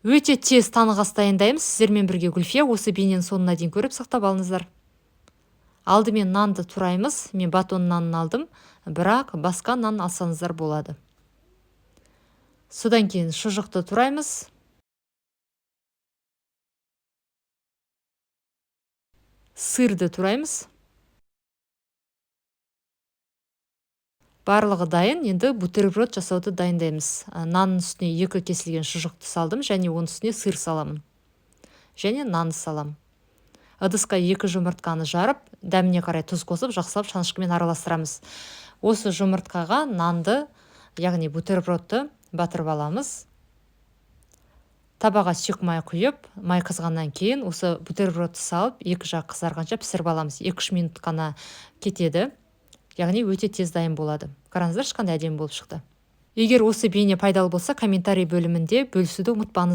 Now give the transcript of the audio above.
Өте тез таңғы ас дайындаймыз. Сіздермен бірге Гүлфия. Осы бейнені соңына дейін көріп, сақтап алыңыздар. Алдымен нанды тураймыз. Мен батон нанын алдым, бірақ басқа нан алсаңыздар болады. Содан кейін шұжықты тураймыз. Сырды тураймыз. Барлығы дайын. Енді бутерброд жасауды дайындаймыз. Нанның үстіне 2 кесілген шұжықты салдым және оның үстіне сыр саламын. Және нанды саламын. Ыдысқа 2 жұмыртқаны жарып, дәміне қарай тұз қосып, жақсылап шанышқымен араластырамыз. Осы жұмыртқаға нанды, яғни бутербродты батырып аламыз. Табаға сұйық май құйып, май қызғаннан кейін осы бутербродты салып, екі жақ қызарғанша пісіріп аламыз. 2-3 минут қана кетеді. Яғни өте тез дайын болады. Қараңыздаршы, қандай әдемі болып шықты. Егер осы бейне пайдалы болса, комментарий бөлімінде бөлісуді ұмытпаңыз.